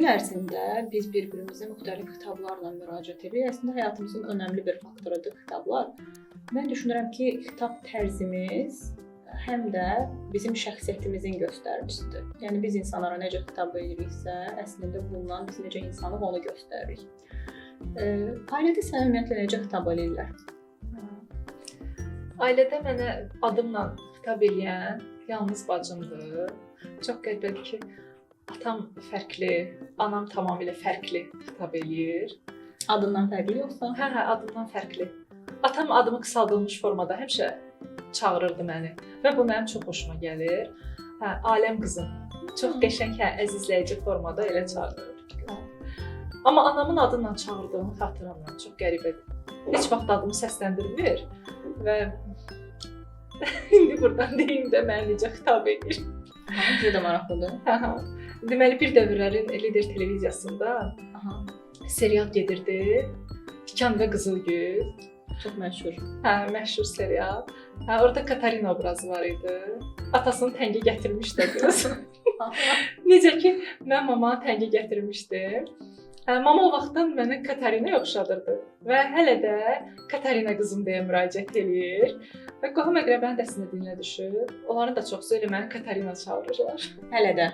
Gün ərzində biz bir-birimizə müxtəlif xitablarla müraciət edirik. Əslində həyatımızın önəmli bir faktorudur xitablar. Mən düşünürəm ki, xitab tərzimiz həm də bizim şəxsiyyətimizin göstəricisidir. Yəni biz insanlara necə xitab ediriksə, əslində bundan biz necə insanıq onu göstəririk. Ailədə sənə ümumiyyətlə necə xitab edirlər? Ailədə mənə adımla xitab eləyən yalnız bacımdır. Çox qəribədir ki, atam fərqli, anam tamamilə fərqli xitab eləyir. Adından fərqli yoxsa? Hə, adımdan fərqli. Atam adımı qısaldılmış formada həmişə çağırırdı məni və bu mənim çox xoşuma gəlir. Hə, aləm qızım. Çox qəşəng, hə, əzizləyici formada elə çağırır. Amma anamın adından çağırdığını xatırlamıram. Çox qəribədir. Heç vaxt adımı səsləndirmir və indi buradan deyim də mənə necə xitab edir. Aha, bu da maraqlıdır. Hə. Deməli bir dövrlərin Lider televiziyasında serial gedirdi. Tikan və Qızılgül. Çox məşhur. Hə, məşhur serial. Hə, orada Katarina obrazı var idi. Atasını təngə gətirmişdi qız. Necə ki, mən mamanı təngə gətirmişdim. Hə, mama o vaxtdan məni Katarinaya oxşadırdı və hələ də Katarina qızım deyə müraciət eləyir. Və qohum-əqrəbanın də əslində dilinə düşüb. Onların da çoxsu elə məni Katarina çağırırlar. Hələ də.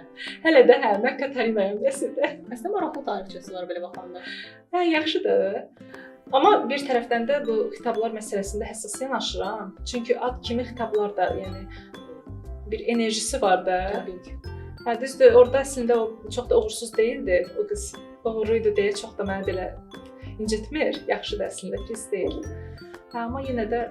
Hələ də hə, mən Katarinayam əslində. Əslində maraqlı tarixçəsi var belə baxanda. Hə, yaxşıdır. Amma bir tərəfdən də bu xitablar məsələsində həssas yanaşıram. Çünki ad kimi xitablar da, yəni bir enerjisi var da. Təbii ki. Hə, düzdür, orada əslində o çox da uğursuz deyildi. O qız uğurlu idi deyə çox da məni belə incitmir. Yaxşıdır əslində, pis deyil. Hə, amma yenə də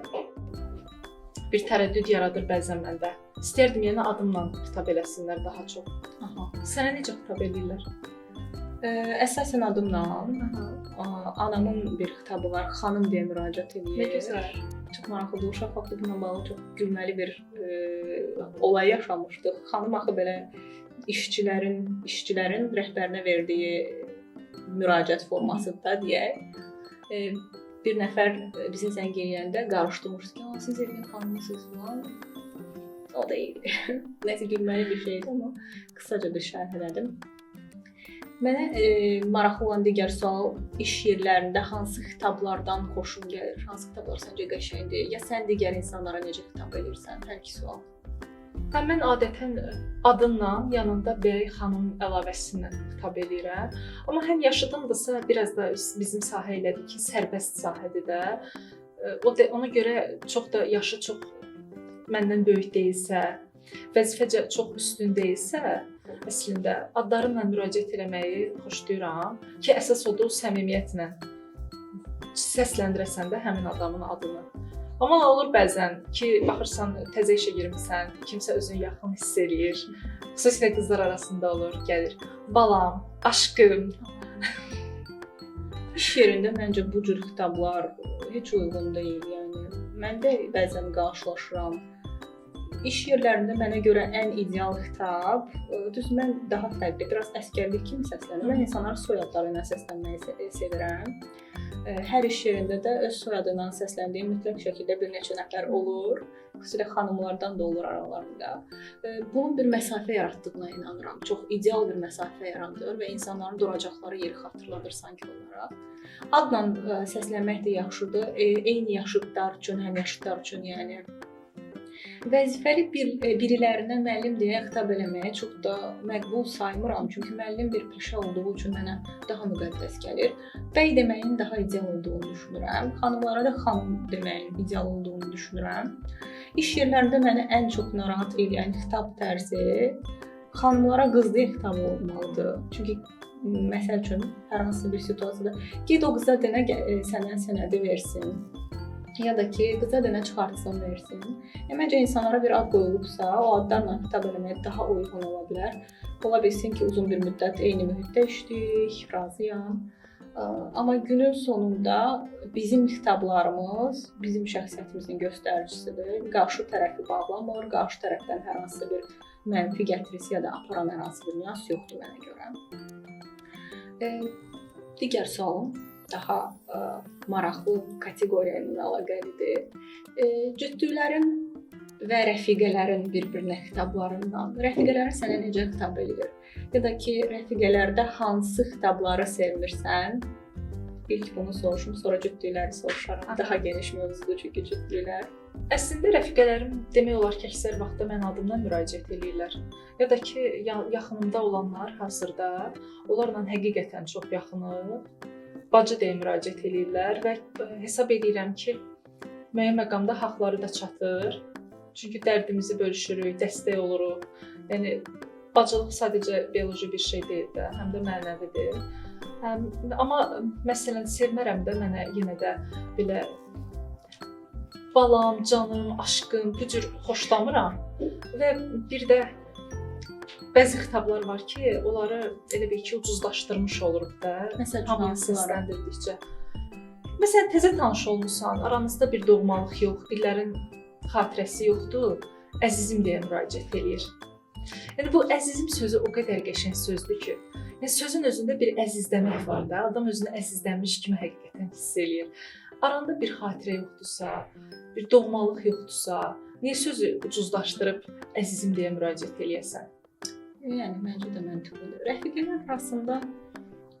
bir tərəddüd yaradır bəzən məndə. İstərdim yenə adımla xitab eləsinlər daha çox. Aha. Sənə necə xitab eləyirlər? Əsasən adımla. Anamın bir xitabı var, xanım deyə müraciət eləyir. Nə gözəl. Çox maraqlıdır. Uşaq vaxtı bununla bağlı çox gülməli bir olay yaşamışdıq. Xanım axı belə işçilərin rəhbərinə verdiyi müraciət formasıdır da deyək. Bir nəfər bizə zəng eləyəndə qarışdırmışdı ki, siz evin xanımısınız falan. O deyil. Nəsə gülməli bir şeydir, amma qısaca bir şərh elədim. Mənə maraqlı olan digər sual, iş yerlərində hansı xitablardan xoşun gəlir? Hansı xitablar səncə qəşəngdir? Ya sən digər insanlara necə xitab edirsən? Hər iki sual. Hə, mən adətən adımla yanında bəy, xanım əlavəsindən xitab eləyirəm. Amma həm yaşıdımdırsa, biraz da bizim sahə elədir ki, sərbəst sahədir də. Ona görə çox da yaşı çox məndən böyük deyilsə, vəzifəcə çox üstün deyilsə, əslində adlarımla müraciət eləməyi xoşlayıram ki, əsas odur səmimiyyətlə səsləndirəsən də həmin adamın adını. Amma olur bəzən ki, baxırsan təzə işə girmisən, kimsə özünü yaxın hiss eləyir. Xüsusilə qızlar arasında olur, gəlir. Balam, aşkım. İş yerində məncə bu cür xitablar heç uyğun deyil. Yəni mən də bəzən qarşılaşıram. İş yerlərində mənə görə ən ideal xitab, düz mən daha fərqli, biraz əsgərlik kimi səslənirəm. Mən insanların soyadları ilə səslənməyi sevirəm. Hər iş yerində də öz soyadı ilə səsləndiyim mütləq şəkildə bir neçə nəfər olur. Xüsusilə xanımlardan da olur aralarında. Bunun bir məsafə yaratdığına inanıram. Çox ideal bir məsafə yaradır və insanların duracaqları yeri xatırladır sanki onlara. Adla səslənmək də yaxşıdır. Eyni yaşıdlar üçün, həm yaşıdlar üçün, yəni vəzifəli birilərinə müəllim deyə xitab eləməyi çox da məqbul saymıram. Çünki müəllim bir peşə olduğu üçün mənə daha müqəddəs gəlir. Bəy deməyin daha ideal olduğunu düşünürəm. Xanımlara da xanım deməyin ideal olduğunu düşünürəm. İş yerlərində məni ən çox narahat edən xitab tərzi xanımlara qız deyə xitab olmalıdır. Çünki məsəl üçün hər hansı bir situasiyada get o qıza denə sənə sənədi versin. Ya da ki, qıza dənə çıxartsın, versin. Məncə insanlara bir ad qoyulubsa, o adlarla xitab eləməyə daha uyğun ola bilər. Ola bilsin ki, uzun bir müddət eyni mühitdə işləyik, razıyam. Amma günün sonunda bizim xitablarımız bizim şəxsiyyətimizin göstəricisidir. Qarşı tərəfi bağlamır, qarşı tərəfdən hər hansı bir mənfi gətirisi ya da aparan hər hansı bir nüans yoxdur mənə görə. Digər sualım daha maraqlı kateqoriya ilə əlaqəlidir. Cütlüklərin Və rəfiqələrin bir-birinə xitablarından. Rəfiqələrin sənə necə xitab eləyir? Ya da ki, rəfiqələrdə hansı xitabları sevmirsən? İlk bunu soruşum, sonra cütlükləri soruşaram. Daha geniş mövzudur çünki cütlüklər. Əslində rəfiqələrim demək olar ki, əksər vaxtda mən adımdan müraciət eləyirlər. Ya da ki, yaxınımda olanlar hazırda onlarla həqiqətən çox yaxınıq. Bacı deyə müraciət eləyirlər və hesab eləyirəm ki, müəyyən məqamda haqları da çatır. Çünki dərdimizi bölüşürük, dəstək oluruq. Yəni bacılıq sadəcə bioloji bir şey deyil də, həm də mənəvidir. Amma məsələn sevmərəm də mənə yenə də belə balam, canım, aşkım bu cür xoşlamıram. Və bir də bəzi xitablar var ki, onları elə bil ki, ucuzlaşdırmış oluruq da. Məsələn, hamıya səsləndirdikcə. Məsələn, təzə tanış olmusan, aranızda bir doğmalıq yox, illərin xatirəsi yoxdur, əzizim deyə müraciət eləyir. Yəni bu əzizim sözü o qədər qəşəng sözdür ki, yəni sözün özündə bir əzizləmək var da, adam özünü əzizlənmiş kimi həqiqətən hiss eləyir. Aranda bir xatirə yoxdursa, bir doğmalıq yoxdursa, niyə sözü ucuzlaşdırıb əzizim deyə müraciət eləyəsən? Yəni məncə də məntiqlidir. Rəfiqələr arasında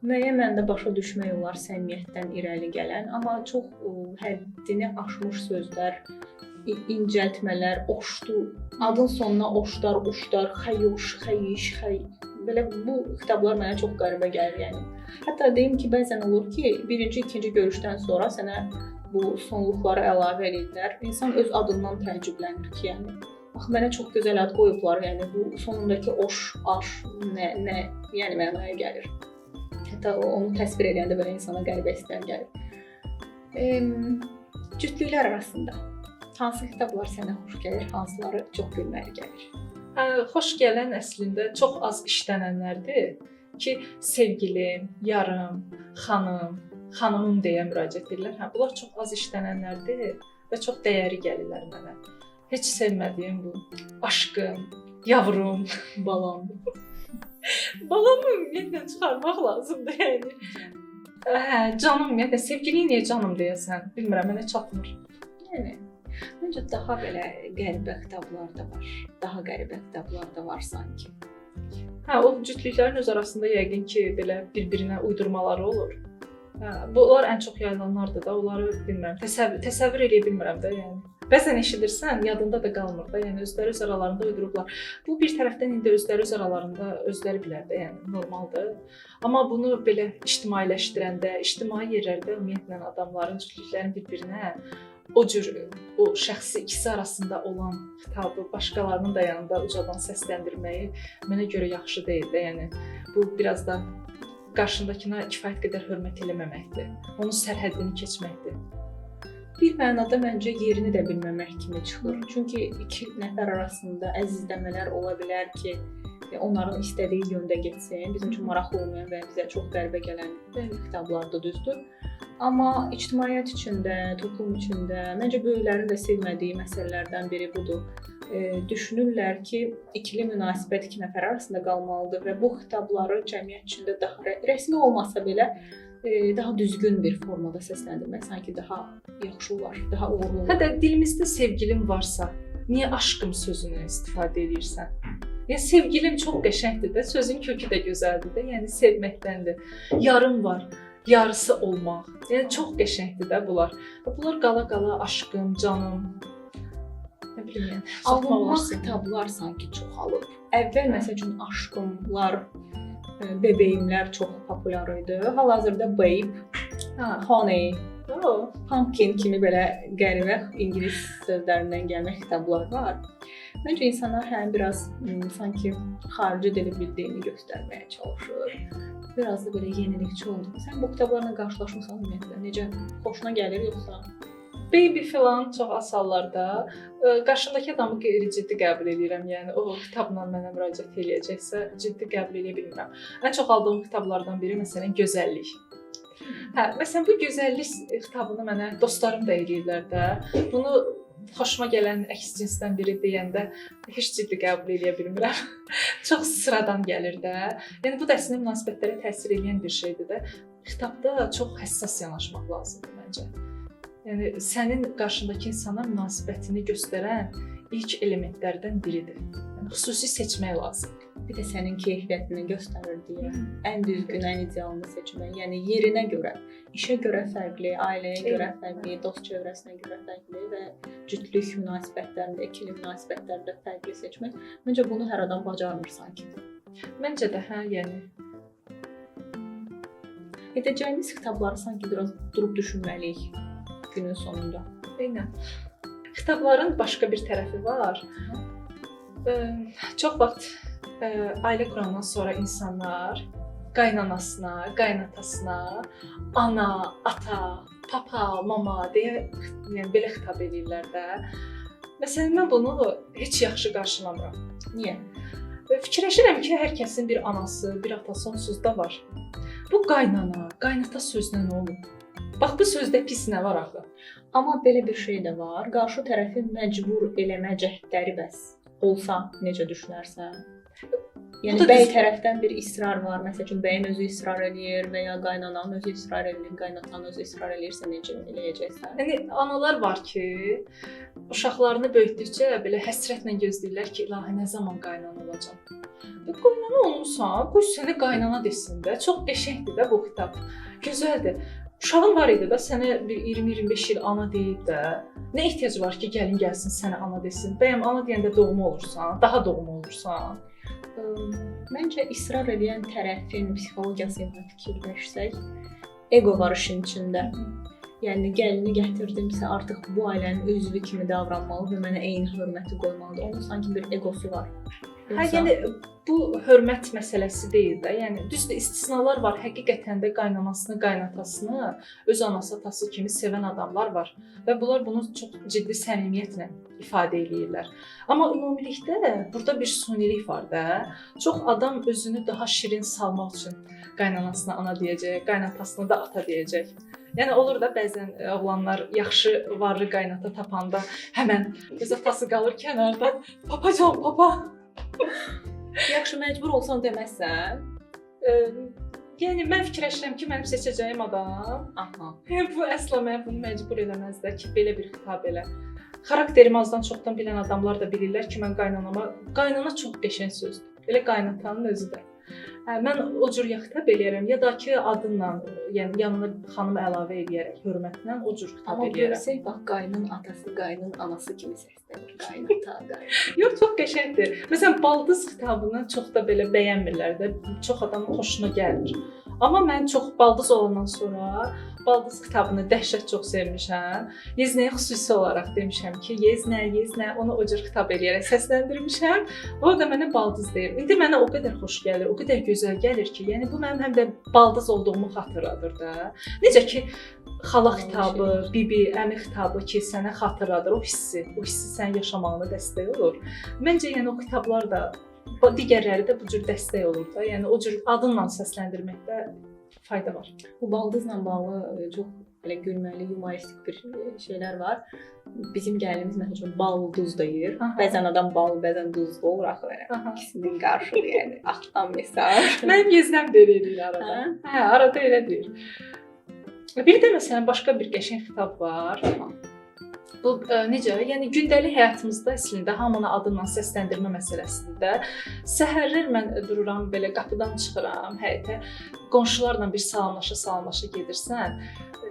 müəyyən mənada başa düşmək olar səmimiyyətdən irəli gələn, amma çox həddini aşmış sözlər, incəltmələr, oşdu, adın sonuna oşdar, uşdar, xəyoş, xəyiş, xəy. Belə bu xitablar mənə çox qəribə gəlir, yəni. Hətta deyim ki, bəzən olur ki, birinci, ikinci görüşdən sonra sənə bu sonluqları əlavə eləyirlər. İnsan öz adından təəccüblənir ki, yəni axı mənə çox gözəl ad qoyublar, yəni bu sonundakı oş, aş nə yəni mənaya gəlir. Hətta onu təsvir edəndə belə insana qəribə hisslər gəlir. Cütlüklər arasında hansı xitablar sənə xoş gəlir, hansıları çox gülməli gəlir? Hə, xoş gələn əslində çox az işlənənlərdir ki, sevgilim, yarım, xanım, xanımım deyə müraciət edirlər. Hə, bunlar çox az işlənənlərdir və çox dəyəri gəlirlər mənə. Heç sevmədiyim bu aşkım, yavrum, balam. Balamı ümumiyyətlə çıxarmaq lazımdır, yəni. Hə, canım, ümumiyyətlə sevgiliyə niyə canım deyəsən? Bilmirəm, mənə çatmır. Yəni məncə daha belə qəribə xitablar da var. Daha qəribə xitablar da var sanki. Hə, o cütlüklərin öz arasında yəqin ki, belə bir-birinə uydurmaları olur. Hə, bunlar ən çox yayılanlardır da, onları bilmirəm, təsəvvür eləyə bilmirəm də, yəni. Bəzən eşidirsən, yadında da qalmır da, yəni özləri öz aralarında uydurublar. Bu bir tərəfdən indi özləri öz aralarında özləri bilər də, yəni normaldır. Amma bunu belə ictimailəşdirəndə, ictimai yerlərdə ümumiyyətlə adamların, cütlüklərin bir-birinə o cür o şəxsi ikisi arasında olan xitabı başqalarının da yanında ucadan səsləndirməyi mənə görə yaxşı deyil də. Yəni bu biraz da qarşındakına kifayət qədər hörmət eləməməkdir. Onun sərhəddini keçməkdir. Bir mənada məncə yerini də bilməmək kimi çıxır. Çünki iki nəfər arasında əzizləmələr ola bilər ki, onların istədiyi yöndə getsin. Bizim üçün maraqlı olmayan və bizə çox qəribə gələn xitablar da düzdür. Amma ictimaiyyət içində, toplum içində məncə böyüklərin də sevmədiyi məsələlərdən biri budur. Düşünürlər ki, ikili münasibət iki nəfər arasında qalmalıdır və bu xitabları cəmiyyət içində daha rəsmi olmasa belə daha düzgün bir formada səsləndirmək sanki daha yaxşı olar, daha uğurlu olar. Hətta dilimizdə sevgilim varsa, niyə aşkım sözünü istifadə edirsən? Yəni sevgilim çox qəşəngdir də, sözün kökü də gözəldir də, yəni sevməkdəndir. Yarım var, yarısı olmaq. Yəni çox qəşəngdir də bunlar. Bunlar qala-qala aşkım, canım, nə bilim yəni. Alınma xitablar sanki çoxalıb. Əvvəl məsəl üçün aşkımlar, bebeyimlər çox populyar idi. Hal-hazırda babe, honey, pumpkin kimi belə qəribə ingilis sözlərindən gəlmə xitablar var. Məncə insanlar həm biraz sanki xarici dili bildiyini göstərməyə çalışır. Biraz da belə yenilikçi oldu. Sən bu kitablarla qarşılaşmısan ümumiyyətlə? Necə? Xoşuna gəlir yoxsa? Baby filan çox az hallarda qarşımdakı adamı qeyri-ciddi qəbul eləyirəm. Yəni o kitabla mənə müraciət eləyəcəksə ciddi qəbul eləyə bilmirəm. Ən çox aldığım kitablardan biri məsələn gözəllik. Hə, məsələn bu gözəllik xitabını mənə dostlarım da eləyirlər də. Bunu xoşuma gələn əks cinsdən biri deyəndə heç ciddi qəbul eləyə bilmirəm. Çox sıradan gəlir də. Yəni bu da əslində münasibətlərə təsir eləyən bir şeydir də. Xitabda çox həssas yanaşmaq lazımdır məncə. Yəni sənin qarşındakı insana münasibətini göstərən ilk elementlərdən biridir. Yəni xüsusi seçmək lazımdır. Bir də sənin keyfiyyətini göstərir deyə. Ən düzgün, ən idealını seçmək. Yəni yerinə görə, işə görə fərqli, ailəyə görə fərqli, dost çevrəsinə görə fərqli və cütlük münasibətlərində, ikili münasibətlərdə fərqli seçmək. Məncə bunu hər adam bacarmır sanki. Məncə də hə, yəni edəcəyimiz xitabları sanki biraz durub düşünməliyik günün sonunda. Eynən. Xitabların başqa bir tərəfi var. Çox vaxt ailə qurandan sonra insanlar qaynanasına, qaynatasına ana, ata, papa, mama deyə, yəni belə xitab eləyirlər də. Məsələn, mən bunu heç yaxşı qarşılamıram. Niyə? Fikirləşirəm ki, hər kəsin bir anası, bir atası onsuz da var. Bu qaynana, qaynata sözünə nə olub? Bax, bu sözdə pis nə var axı? Amma belə bir şey də var. Qarşı tərəfi məcbur eləmə cəhdləri bəs olsa necə düşünərsən? Yəni bəy tərəfdən bir israr var. Məsəl üçün bəyin özü israr eləyir və ya qaynananın özü israr eləyir, qaynatanın özü israr eləyirsə necə eləyəcəksən? Yəni analar var ki, uşaqlarını böyütdükcə belə həsrətlə gözləyirlər ki, ilahi nə zaman qaynana olacam. Və qaynana olmusan, qoy sənə qaynana desin də. Çox qəşəngdir də bu xitab. Gözəldir. Uşağın var idi da sənə bir 20-25 il ana deyib də. Nə ehtiyac var ki, gəlin gəlsin sənə ana desin. Bəyəm ana deyəndə doğma olursan, daha doğma olursan. Məncə israr edən tərəfin psixologiyası ilə fikirləşsək, ego var işin içində. Yəni gəlini gətirdimsə artıq bu ailənin üzvü kimi davranmalı və mənə eyni hörməti qoymalıdır. Onun sanki bir egosu var. Hə, yəni bu hörmət məsələsi deyil də. Yəni düzdür, istisnalar var. Həqiqətən də qaynanasını, qaynatasını öz anası, atası kimi sevən adamlar var və bunlar bunu çox ciddi səmimiyyətlə ifadə eləyirlər. Amma ümumilikdə burada bir sunilik var da. Çox adam özünü daha şirin salmaq üçün qaynanasına ana deyəcək, qaynatasına da ata deyəcək. Yəni olur da bəzən oğlanlar yaxşı varlı qaynata tapanda həmən öz atası qalır kənarda. Papacan, papa. Yaxşı, məcbur olsan deməzsən. Yəni mən fikirləşirəm ki, mənim seçəcəyim adam. Aha. Bu əsla mənə bunu məcbur eləməz də ki, belə bir xitab elə. Xarakterimi azdan çoxdan bilən adamlar da bilirlər ki, mən qaynanama, qaynana çox qəşəng sözdür. Elə qaynatanın özü də. Mən o cür ya xitab eləyərəm, ya da ki adınla, yəni yanına xanımı əlavə eləyərək, hörmətlə o cür xitab Amma eləyərəm. Amma görsək, bax, qaynın atası, qaynın anası kimi səslənir. Qaynata, qaynata. Yox, çox qəşəngdir. Məsələn, baldız xitabını çox da belə bəyənmirlər də, çox adamın xoşuna gəlmir. Amma mən çox baldız olandan sonra baldız xitabını dəhşət çox sevmişəm. Yeznəyə xüsusi olaraq demişəm ki, Yeznə, Yeznə, onu o cür xitab eləyərək səsləndirmişəm. O da mənə baldız deyir. İndi mənə o qədər xoş gəlir, o qədər gözəl gəlir ki, yəni bu mənim həm də baldız olduğumu xatırladır da. Necə ki xala xitabı, bibi, əmi xitabı ki, sənə xatırladır o hissi, o hissi sənin yaşamağına dəstək olur. Məncə yəni o xitablar da, digərləri də bu cür dəstək olur da. Yəni o cür adınla səsləndirməkdə fayda var. Bu baldızla bağlı çox belə gülməli, humoristik bir şeylər var. Bizim gəlinimiz məsəl üçün balduz deyir. Aha. Bəzən adam bal, bəzən duzlu olur axı belə. İkisinin qarşılığı, yəni axtan mesaj. Mənim yeznəm də elə eləyir arada. Hə, arada elə deyir. Bir də məsələn başqa bir qəşəng xitab var. Bu necə? Yəni gündəlik həyatımızda əslində hamını adınla səsləndirmə məsələsidir də. Səhərlər mən dururam belə qapıdan çıxıram həyətə. Qonşularla bir salamlaşa-salamlaşa gedirsən.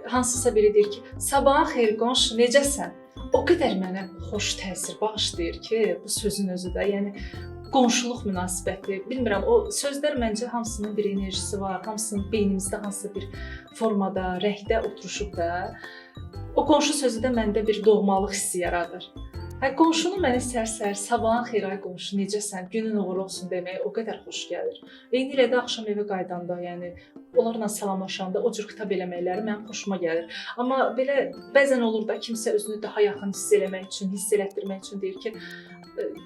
Hansısa biri deyir ki, "Sabahın xeyir qonşu, necəsən?" O qədər mənə xoş təsir bağışlayır ki, bu sözün özü də. Yəni qonşuluq münasibəti, bilmirəm, o sözlər məncə hamısının bir enerjisi var, hamısının beynimizdə hansısa bir formada, rəngdə oturuşub da. O qonşu sözü də məndə bir doğmalıq hissi yaradır. Hə, qonşunu mənə sər-sər, sabahın xeyir ay qonşu, necəsən, günün uğurlu olsun demək o qədər xoş gəlir. Eyni ilə də axşam evə qayıdanda, yəni onlarla salamlaşanda o cür xitab eləməkləri mənim xoşuma gəlir. Amma belə bəzən olur da kimsə özünü daha yaxın hiss eləmək üçün, hiss elətdirmək üçün deyir ki,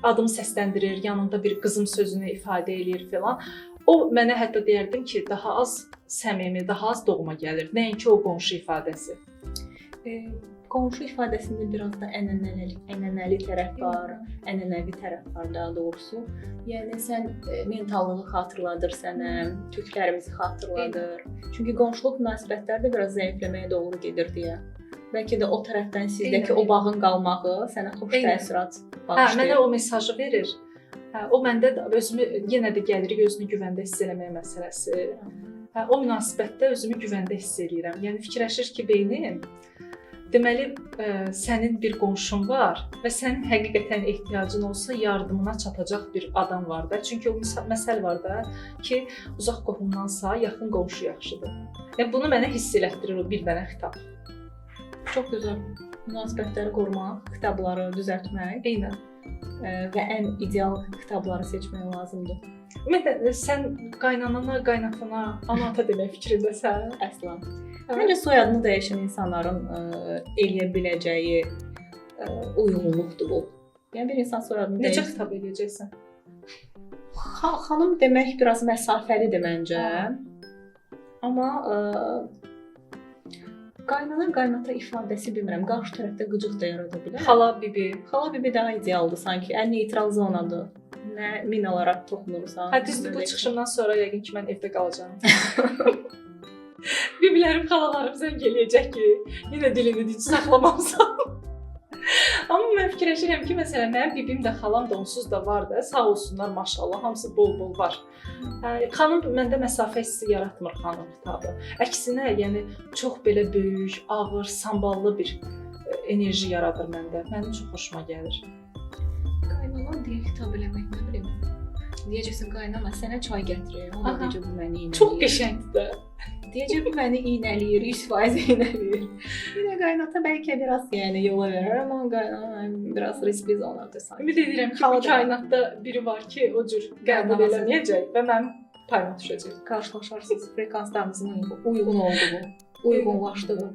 adımı səsləndirir, yanında bir qızım sözünü ifadə eləyir filan. O mənə hətta deyərdim ki, daha az səmimi, daha az doğma gəlir. Nəinki o qonşu ifadəsi. Qonşu ifadəsində biraz da ənənəli tərəf var, ənənəvi tərəf var daha doğrusu. Yəni sən mentallığı xatırladır sənə, türklərimizi xatırladır. Çünki qonşuluq münasibətləri də biraz zəifləməyə doğru gedir deyə. Bəlkə də o tərəfdən sizdəki o bağın qalmağı sənə xoş təəssürat bağışlayır. Hə, mənə o mesajı verir. Hə, o məndə də özümü yenə də gəlirik özünü güvəndə hiss eləmək məsələsi. Hə, o münasibətdə özümü güvəndə hiss eləyirəm. Yəni fikirləşir ki, beynim, deməli sənin bir qonşun var və sənin həqiqətən ehtiyacın olsa yardımına çatacaq bir adam var da. Çünki o məsəl var da ki, uzaq qohumdansa yaxın qonşu yaxşıdır. Yəni bunu mənə hiss elətdirir o bir dənə xitab. Çox gözəl. Münasibətləri qorumaq, xitabları düzəltmək. Eynən. Və ən ideal xitabları seçmək lazımdır. Ümumiyyətlə sən qaynanana, qaynatana, ana-ata demək fikrindəsən? Əsla. Məncə soyadını dəyişən insanların eləyə biləcəyi uyğunluqdur bu. Yəni bir insan soyadını necə xitab eləyəcəksən? Xanım demək biraz məsafəlidir məncə. Amma qaynana, qaynata ifadəsi bilmirəm. Qarşı tərəfdə qıcıq da yarada bilər. Xala, bibi. Xala, bibi daha idealdır sanki. Ən neytral zonadır. Nə minalara toxunursan. Hə, düzdür, bu çıxışımdan sonra yəqin ki, mən evdə qalacağam. Bibilərim, xalalarım zəng eləyəcək ki, yenə dilini dinç saxlamamsan. Amma mən fikirləşirəm ki, məsələn, mənim bibim də, xalam da onsuz da var da, sağ olsunlar, maşallah, hamısı bol-bol var. Xanım məndə məsafə hissi yaratmır xanım xitabı. Əksinə, yəni çox belə böyük, ağır, samballı bir enerji yaradır məndə. Mənim çox xoşuma gəlir. Qaynana deyə xitab eləmək, nə bilim. Deyəcəksən, qaynana, sənə çay gətirir. O da deyəcək, bu məni iynələyir. Çox qəşəngdir də. Deyəcək, bu məni iynələyir, 100% iynələyir. Bir də qaynata bəlkə biraz yəni yola verər, amma qaynana biraz riskli zonadır sanki. Ümid edirəm ki, bu kainatda biri var ki, o cür qəbul eləməyəcək və mənim payıma düşəcək. Qarşılaşarsınız, frekanslarınızın uyğun oldu bu, uyğunlaşdı bu.